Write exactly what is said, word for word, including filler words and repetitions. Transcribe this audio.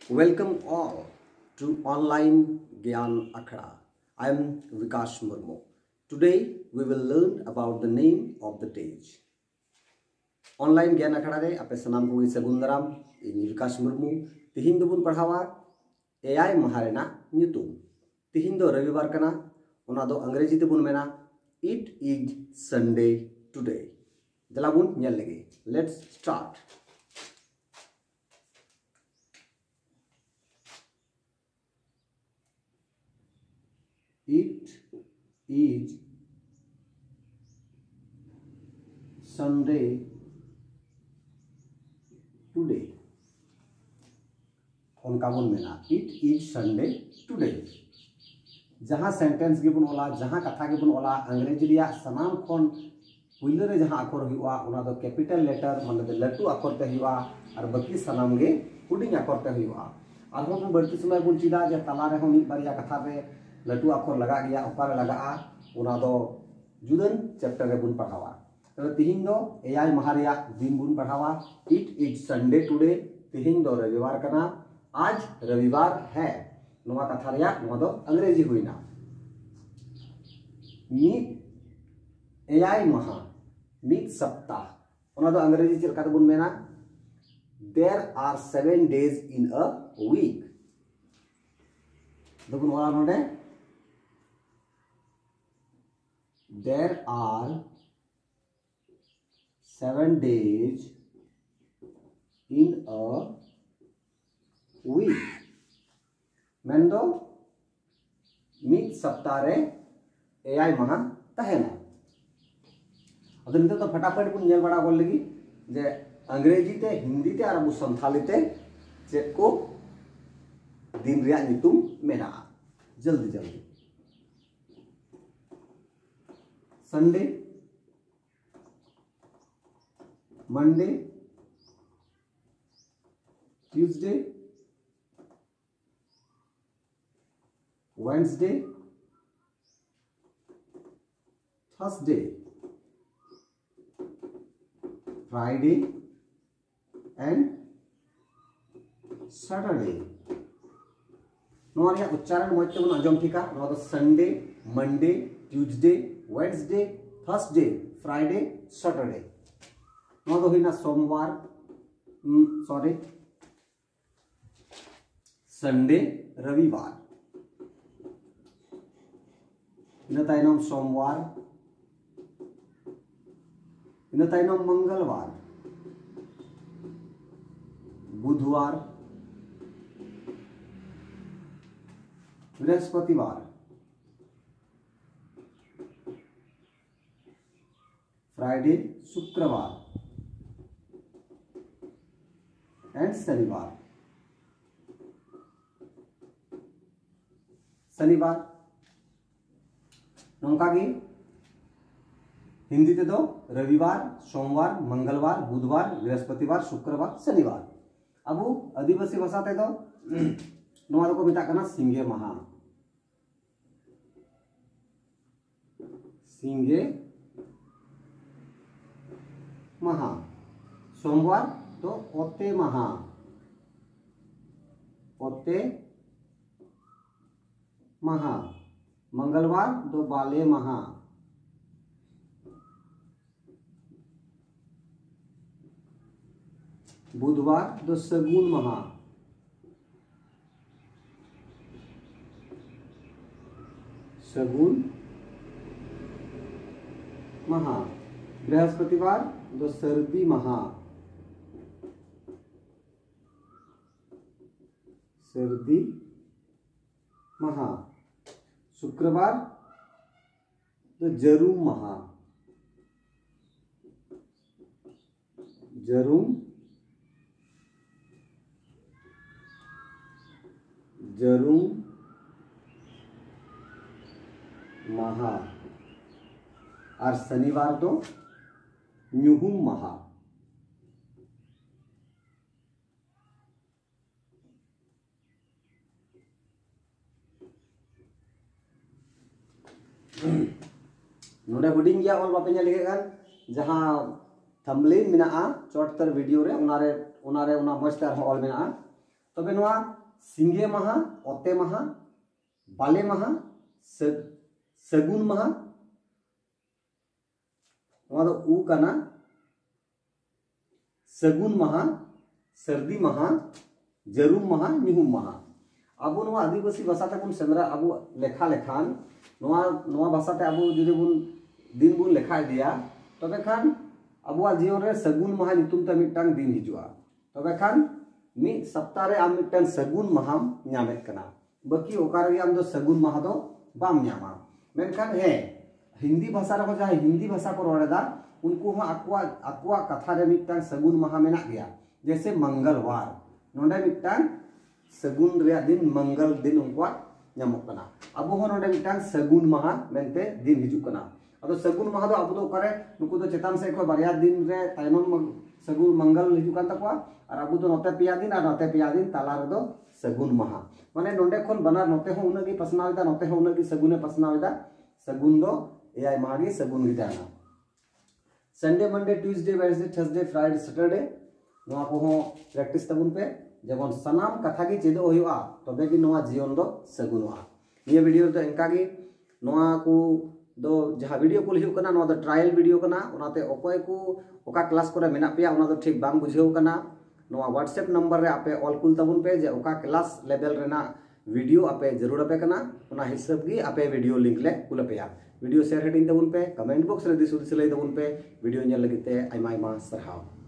Welcome all to online Gyan Akhada. I am Vikash Murmu. Today we will learn about the name of the days. Online Gyan Akhada ᱨᱮ ᱟᱯᱮ ᱥᱟᱱᱟᱢ ᱠᱚᱜᱮ ᱥᱟᱹᱜᱩᱱ ᱫᱟᱨᱟᱢ᱾ ᱤᱧ ᱵᱤᱠᱟᱥ ᱢᱩᱨᱢᱩ᱾ ᱛᱤᱦᱤᱧ ᱫᱚᱵᱚᱱ ᱯᱟᱲᱦᱟᱣᱟ ᱮᱭᱟᱭ ᱢᱟᱦᱟ ᱨᱮᱱᱟᱜ ᱧᱩᱛᱩᱢ᱾ ᱛᱤᱦᱤᱧ ᱫᱚ ᱨᱚᱵᱤᱵᱟᱨ ᱠᱟᱱᱟ, ᱚᱱᱟ ᱫᱚ ᱤᱝᱨᱮᱡᱤ ᱛᱮᱵᱚᱱ ᱢᱮᱱᱟ It is Sunday today. ᱫᱮᱞᱟ ᱵᱚᱱ ᱧᱮᱞ ᱞᱮᱜᱮ᱾ Let's start. It is Sunday today. ᱚᱱᱠᱟ ᱵᱚᱱ ᱢᱮᱱᱟ, It is Sunday today. ᱡᱟᱦᱟᱸ ᱥᱮᱱᱴᱮᱱᱥ ᱜᱮᱵᱚᱱ ᱚᱞᱟ, ᱡᱟᱦᱟᱸ ᱠᱟᱛᱷᱟ ᱜᱮᱵᱚᱱ ᱚᱞᱟ, ᱤᱝᱨᱮᱡᱤ ᱨᱮᱭᱟᱜ ᱥᱟᱱᱟᱢ ᱠᱷᱚᱱ ᱯᱩᱭᱞᱟᱹ ᱨᱮ ᱡᱟᱦᱟᱸ ᱟᱠᱷᱚᱨ ᱦᱩᱭᱩᱜᱼᱟ, ᱚᱱᱟ ᱫᱚ ᱠᱮᱯᱤᱴᱟᱞ ᱞᱮᱴᱟᱨ, ᱢᱟᱱᱮ ᱫᱚ ᱞᱟᱹᱴᱩ ᱟᱠᱷᱚᱨ ᱛᱮ ᱦᱩᱭᱩᱜᱼᱟ, ᱟᱨ ᱵᱟᱹᱠᱤ ᱥᱟᱱᱟᱢ ᱜᱮ ᱦᱩᱰᱤᱧ ᱟᱠᱷᱚᱨ ᱛᱮ ᱦᱩᱭᱩᱜᱼᱟ᱾ ᱟᱨᱦᱚᱸ ᱵᱚᱱ ᱵᱟᱹᱲᱛᱤ ᱥᱚᱢᱚᱭ ᱵᱚᱱ ᱪᱮᱫᱟ ᱡᱮ ᱛᱟᱞᱟ ᱨᱮᱦᱚᱸ ᱢᱤᱫ ᱵᱟᱨᱭᱟ ᱠᱟᱛᱷᱟ ᱨᱮ ᱞᱟᱹᱴᱩ ᱟᱠᱷᱚᱨ ᱞᱟᱜᱟᱜ ᱜᱮᱭᱟ, ᱚᱠᱟᱨᱮ ᱞᱟᱜᱟᱜᱼᱟ, ᱚᱱᱟ ᱫᱚ ᱡᱩᱫᱟᱹᱱ ᱪᱮᱯᱴᱟᱨ ᱨᱮᱵᱚᱱ ᱯᱟᱲᱦᱟᱣᱟ᱾ ᱛᱚᱵᱮ ᱛᱤᱦᱤᱧ ᱫᱚ ᱮᱭᱟᱭ ᱢᱟᱦᱟ ᱨᱮᱭᱟᱜ ᱫᱤᱱ ᱵᱚᱱ ᱯᱟᱲᱦᱟᱣᱟ᱾ It is Sunday today. ᱛᱤᱦᱤᱧ ᱫᱚ ᱨᱚᱵᱤᱵᱟᱨ ᱠᱟᱱᱟ᱾ ᱟᱡ ᱨᱚᱵᱤᱵᱟᱨ ᱦᱮ, ᱱᱚᱣᱟ ᱠᱟᱛᱷᱟ ᱨᱮᱭᱟᱜ ᱱᱚᱣᱟ ᱫᱚ ᱤᱝᱨᱮᱡᱤ ᱦᱩᱭᱱᱟ᱾ ᱢᱤᱫ ᱮᱭᱟᱭ ᱢᱟᱦᱟ, ᱢᱤᱫ ᱥᱟᱯᱛᱟ, ᱚᱱᱟ ᱫᱚ ᱤᱝᱨᱮᱡᱤ ᱪᱮᱫ ᱞᱮᱠᱟ ᱛᱮᱵᱚᱱ ᱢᱮᱱᱟ? There are seven days in a week. ᱫᱚᱵᱚᱱ ᱚᱞᱟ ᱱᱚᱰᱮ, There are seven days in a week. ᱢᱮᱱᱫᱚ ᱢᱤᱫ ᱥᱟᱯᱛᱟ ᱨᱮ ᱮᱭᱟᱭ ᱢᱟᱦᱟ ᱛᱟᱦᱮᱱᱟ᱾ ᱟᱫᱚ ᱱᱤᱛᱚᱜ ᱫᱚ ᱯᱷᱟᱴᱟᱯᱷᱟᱴ ᱵᱚᱱ ᱧᱮᱞ ᱵᱟᱲᱟ ᱜᱚᱫ ᱞᱮᱜᱮ ᱡᱮ ᱤᱝᱨᱮᱡᱤ ᱛᱮ, ᱦᱤᱱᱫᱤ ᱛᱮ ᱟᱨ ᱟᱵᱚ ᱥᱟᱱᱛᱷᱟᱞᱤ ᱛᱮ ᱪᱮᱫ ᱠᱚ ᱫᱤᱱ ᱨᱮᱭᱟᱜ ᱧᱩᱛᱩᱢ ᱢᱮᱱᱟᱜᱼᱟ᱾ ᱡᱚᱞᱫᱤ ᱡᱚᱞᱫᱤ᱾ Sunday, Monday, Tuesday, Wednesday, Thursday, Friday and Saturday. ᱱᱚᱣᱟ ᱨᱮᱭᱟᱜ ᱩᱪᱪᱟᱨᱚᱱ ᱢᱚᱡᱽ ᱛᱮᱵᱚᱱ ᱟᱸᱡᱚᱢ ᱴᱷᱤᱠᱟ᱾ ᱱᱚᱣᱟ ᱫᱚ Sunday, Monday, Tuesday, Wednesday, Thursday, Friday, Saturday. ᱱᱚᱣᱟ ᱫᱚ ᱦᱩᱭᱱᱟ ᱥᱳᱢᱵᱟᱨ, ᱥᱚᱨᱤ, ᱥᱟᱱᱰᱮ, ᱨᱚᱵᱤᱵᱟᱨ᱾ ᱤᱱᱟᱹ ᱛᱟᱭᱱᱚᱢ ᱥᱳᱢᱵᱟᱨ, ᱤᱱᱟᱹ ᱛᱟᱭᱱᱚᱢ ᱢᱚᱝᱜᱚᱞᱵᱟᱨ, ᱵᱩᱫᱷᱵᱟᱨ, ᱵᱨᱤᱦᱚᱥᱯᱚᱛᱤᱵᱟᱨ, Friday, ᱥᱩᱠᱨᱵᱟᱨ, and ᱥᱚᱱᱤᱵᱟᱨ᱾ ᱥᱚᱱᱤᱵᱟᱨ ᱱᱚᱝᱠᱟ ᱜᱮ ᱦᱤᱱᱫᱤ ᱛᱮᱫᱚ ᱨᱚᱵᱤᱵᱟᱨ, ᱥᱳᱢᱵᱟᱨ, ᱢᱚᱝᱜᱚᱞᱵᱟᱨ, ᱵᱩᱫᱷᱵᱟᱨ, ᱵᱨᱤᱦᱚᱥᱯᱚᱛᱤᱵᱟᱨ, ᱥᱩᱠᱨᱵᱟᱨ, ᱥᱚᱱᱤᱵᱟᱨ᱾ ᱟᱵᱚ ᱟᱹᱫᱤᱵᱟᱹᱥᱤ ᱵᱷᱟᱥᱟ ᱛᱮᱫᱚ ᱱᱚᱣᱟ ᱫᱚᱠᱚ ᱢᱮᱛᱟᱜ ᱠᱟᱱᱟ ᱥᱤᱸᱜᱮ ᱢᱟᱦᱟ᱾ ᱥᱤᱸᱜᱮ ᱢᱟᱦᱟ᱾ ᱥᱳᱢᱵᱟᱨ ᱫᱚ ᱚᱛᱮ ᱢᱟᱦᱟ, ᱚᱛᱮ ᱢᱟᱦᱟ᱾ ᱢᱚᱝᱜᱚᱞᱵᱟᱨ ᱫᱚ ᱵᱟᱞᱮ ᱢᱟᱦᱟ᱾ ᱵᱩᱫᱷᱵᱟᱨ ᱫᱚ ᱥᱟᱹᱜᱩᱱ ᱢᱟᱦᱟ᱾ ᱥᱟᱹᱜᱩᱱ ᱢᱟᱦᱟ᱾ ᱵᱨᱤᱦᱚᱥᱯᱚᱛᱤᱵᱟᱨ ᱫᱚ ᱥᱟᱹᱨᱫᱤ ᱢᱟᱦᱟ᱾ ᱥᱟᱹᱨᱫᱤ ᱢᱟᱦᱟ᱾ ᱥᱩᱠᱨᱵᱟᱨ ᱫᱚ ᱡᱟᱹᱨᱩᱢ ᱢᱟᱦᱟ᱾ ᱡᱟᱹᱨᱩᱢ, ᱡᱟᱹᱨᱩᱢ ᱢᱟᱦᱟ᱾ ᱟᱨ ᱥᱚᱱᱤᱵᱟᱨ ᱫᱚ ᱧᱩᱦᱩᱢ ᱢᱟᱦᱟ᱾ ᱱᱚᱰᱮ ᱦᱩᱰᱤᱧ ᱜᱮᱭᱟ ᱚᱞ, ᱵᱟᱯᱮ ᱧᱮᱞ ᱴᱷᱤᱠᱮᱫ ᱠᱟᱱ? ᱡᱟᱦᱟᱸ ᱛᱷᱟᱢᱵᱞᱮᱱ ᱢᱮᱱᱟᱜᱼᱟ ᱪᱚᱴ ᱩᱛᱟᱹᱨ ᱵᱷᱤᱰᱤᱭᱳ ᱨᱮ, ᱚᱱᱟᱨᱮ, ᱚᱱᱟᱨᱮ ᱚᱱᱟ ᱢᱚᱡᱽ ᱛᱮ ᱟᱨᱦᱚᱸ ᱚᱞ ᱢᱮᱱᱟᱜᱼᱟ᱾ ᱛᱚᱵᱮ ᱱᱚᱣᱟ ᱥᱤᱸᱜᱮ ᱢᱟᱦᱟ, ᱚᱛᱮ ᱢᱟᱦᱟ, ᱵᱟᱞᱮ ᱢᱟᱦᱟ, ᱥᱟᱹ- ᱥᱟᱹᱜᱩᱱ ᱢᱟᱦᱟ, ᱱᱚᱣᱟ ᱫᱚ ᱩ ᱠᱟᱱᱟ᱾ ᱥᱟᱹᱜᱩᱱ ᱢᱟᱦᱟ, ᱥᱟᱹᱨᱫᱤ ᱢᱟᱦᱟ, ᱡᱟᱹᱨᱩᱢ ᱢᱟᱦᱟ, ᱧᱩᱦᱩᱢ ᱢᱟᱦᱟ᱾ ᱟᱵᱚ ᱱᱚᱣᱟ ᱟᱹᱫᱤᱵᱟᱹᱥᱤ ᱵᱷᱟᱥᱟ ᱛᱮᱵᱚᱱ ᱥᱮᱸᱫᱽᱨᱟ, ᱟᱵᱚ ᱞᱮᱠᱷᱟ ᱞᱮᱠᱷᱟᱱ, ᱱᱚᱣᱟ ᱱᱚᱣᱟ ᱵᱷᱟᱥᱟ ᱛᱮ ᱟᱵᱚ ᱡᱩᱫᱤ ᱵᱚᱱ ᱫᱤᱱ ᱵᱚᱱ ᱞᱮᱠᱷᱟ ᱤᱫᱤᱭᱟ, ᱛᱚᱵᱮ ᱠᱷᱟᱱ ᱟᱵᱚᱣᱟᱜ ᱡᱤᱭᱚᱱ ᱨᱮ ᱥᱟᱹᱜᱩᱱ ᱢᱟᱦᱟ ᱧᱩᱛᱩᱢ ᱛᱮ ᱢᱤᱫᱴᱟᱝ ᱫᱤᱱ ᱦᱤᱡᱩᱜᱼᱟ᱾ ᱛᱚᱵᱮ ᱠᱷᱟᱱ ᱢᱤᱫ ᱥᱚᱯᱛᱟ ᱨᱮ ᱟᱢ ᱢᱤᱫᱴᱟᱝ ᱥᱟᱹᱜᱩᱱ ᱢᱟᱦᱟᱢ ᱧᱟᱢᱮᱫ ᱠᱟᱱᱟ, ᱵᱟᱹᱠᱤ ᱚᱠᱟ ᱨᱮᱜᱮ ᱟᱢ ᱫᱚ ᱥᱟᱹᱜᱩᱱ ᱢᱟᱦᱟ ᱫᱚ ᱵᱟᱢ ᱧᱟᱢᱟ᱾ ᱢᱮᱱᱠᱷᱟᱱ ᱦᱮᱸ, ᱦᱤᱱᱫᱤ ᱵᱷᱟᱥᱟ ᱨᱮᱦᱚᱸ ᱡᱟᱦᱟᱸᱭ ᱦᱤᱱᱫᱤ ᱵᱷᱟᱥᱟ ᱠᱚ ᱨᱚᱲ ᱮᱫᱟ, ᱩᱱᱠᱩ ᱦᱚᱸ ᱟᱠᱚᱣᱟᱜ ᱟᱠᱚᱣᱟᱜ ᱠᱟᱛᱷᱟ ᱨᱮ ᱢᱤᱫᱴᱟᱝ ᱥᱟᱹᱜᱩᱱ ᱢᱟᱦᱟ ᱢᱮᱱᱟᱜ ᱜᱮᱭᱟ, ᱡᱮᱭᱥᱮ ᱢᱚᱝᱜᱚᱞᱵᱟᱨ, ᱱᱚᱰᱮ ᱢᱤᱫᱴᱟᱝ ᱥᱟᱹᱜᱩᱱ ᱨᱮᱭᱟᱜ ᱫᱤᱱ, ᱢᱚᱝᱜᱚᱞ ᱫᱤᱱ ᱩᱱᱠᱩᱣᱟᱜ ᱧᱟᱢᱚᱜ ᱠᱟᱱᱟ᱾ ᱟᱵᱚ ᱦᱚᱸ ᱱᱚᱰᱮ ᱢᱤᱫᱴᱟᱝ ᱥᱟᱹᱜᱩᱱ ᱢᱟᱦᱟ ᱢᱮᱱᱛᱮ ᱫᱤᱱ ᱦᱤᱡᱩᱜ ᱠᱟᱱᱟ᱾ ᱟᱫᱚ ᱥᱟᱹᱜᱩᱱ ᱢᱟᱦᱟ ᱫᱚ ᱟᱵᱚ ᱫᱚ ᱚᱠᱟᱨᱮ, ᱱᱩᱠᱩ ᱫᱚ ᱪᱮᱛᱟᱱ ᱥᱮᱫ ᱠᱷᱚᱱ ᱵᱟᱨᱭᱟ ᱫᱤᱱ ᱨᱮ ᱛᱟᱭᱱᱚᱢ ᱢᱟ-, ᱥᱟᱹᱜᱩᱱ ᱢᱚᱝᱜᱚᱞ ᱦᱤᱡᱩᱜ ᱠᱟᱱ ᱛᱟᱠᱚᱣᱟ, ᱟᱨ ᱟᱵᱚ ᱫᱚ ᱱᱚᱛᱮ ᱯᱮᱭᱟ ᱫᱤᱱ ᱟᱨ ᱱᱚᱛᱮ ᱯᱮᱭᱟ ᱫᱤᱱ ᱛᱟᱞᱟ ᱨᱮᱫᱚ ᱥᱟᱹᱜᱩᱱ ᱢᱟᱦᱟ᱾ ᱢᱟᱱᱮ ᱱᱚᱰᱮ ᱠᱷᱚᱱ ᱵᱟᱱᱟᱨ, ᱱᱚᱛᱮ ᱦᱚᱸ ᱩᱱᱟᱹᱜ ᱜᱮ ᱯᱟᱥᱱᱟᱣ ᱮᱫᱟ, ᱱᱚᱛᱮ ᱦᱚᱸ ᱩᱱᱟᱹᱜ ᱜᱮ ᱥᱟᱹᱜᱩᱱᱮ ᱯᱟᱥᱱᱟᱣ ᱮᱫᱟ᱾ ᱥᱟᱹᱜᱩᱱ ᱫᱚ ᱮᱭᱟᱭ ᱢᱟᱦᱟ ᱜᱮ ᱥᱟᱹᱜᱩᱱ ᱜᱮ ᱛᱟᱦᱮᱱᱟ᱾ Sunday, Monday, Tuesday, Wednesday, Thursday, Friday, Saturday, ᱱᱚᱣᱟ ᱠᱚᱦᱚᱸ practice ᱛᱟᱵᱚᱱ ᱯᱮ᱾ ᱡᱮᱢᱚᱱ ᱥᱟᱱᱟᱢ ᱠᱟᱛᱷᱟ ᱜᱮ ᱪᱮᱫᱚᱜ ᱦᱩᱭᱩᱜᱼᱟ, ᱛᱚᱵᱮ ᱜᱮ ᱱᱚᱣᱟ ᱡᱤᱭᱚᱱ ᱫᱚ ᱥᱟᱹᱜᱩᱱᱚᱜᱼᱟ᱾ ᱱᱤᱭᱟᱹ video ᱨᱮᱫᱚ ᱤᱱᱠᱟ ᱜᱮ᱾ ᱱᱚᱣᱟ ᱠᱚ ᱫᱚ ᱡᱟᱦᱟᱸ video call ᱦᱩᱭᱩᱜ ᱠᱟᱱᱟ, ᱱᱚᱣᱟ ᱫᱚ trial video ᱠᱟᱱᱟ, ᱚᱱᱟᱛᱮ ᱚᱠᱚᱭ ᱠᱚ ᱚᱠᱟ class ᱠᱚᱨᱮ ᱢᱮᱱᱟᱜ ᱯᱮᱭᱟ, ᱚᱱᱟ ᱫᱚ ᱴᱷᱤᱠ ᱵᱟᱝ ᱵᱩᱡᱷᱟᱹᱣ ᱠᱟᱱᱟ᱾ ᱱᱚᱣᱟ WhatsApp number ᱨᱮ ᱟᱯᱮ ᱚᱞ ᱠᱩᱞ ᱛᱟᱵᱚᱱ ᱯᱮ ᱡᱮ ᱚᱠᱟ class level ᱨᱮᱱᱟᱜ video ᱟᱯᱮ ᱡᱟᱹᱨᱩᱲ ᱟᱯᱮ ᱠᱟᱱᱟ, ᱚᱱᱟ ᱦᱤᱥᱟᱹᱵ ᱜᱮ ᱟᱯᱮ video link ᱞᱮ ᱠᱩᱞ ᱟᱯᱮᱭᱟ᱾ Video share ᱦᱟᱹᱴᱤᱧ ᱛᱟᱵᱚᱱ ᱯᱮ, comment box ᱨᱮ ᱫᱤᱥ ᱦᱩᱫᱤᱥ ᱞᱟᱹᱭ ᱛᱟᱵᱚᱱ ᱯᱮ᱾ Video ᱧᱮᱞ ᱞᱟᱹᱜᱤᱫ ᱛᱮ ᱟᱭᱢᱟ ᱟᱭᱢᱟ ᱥᱟᱨᱦᱟᱣ᱾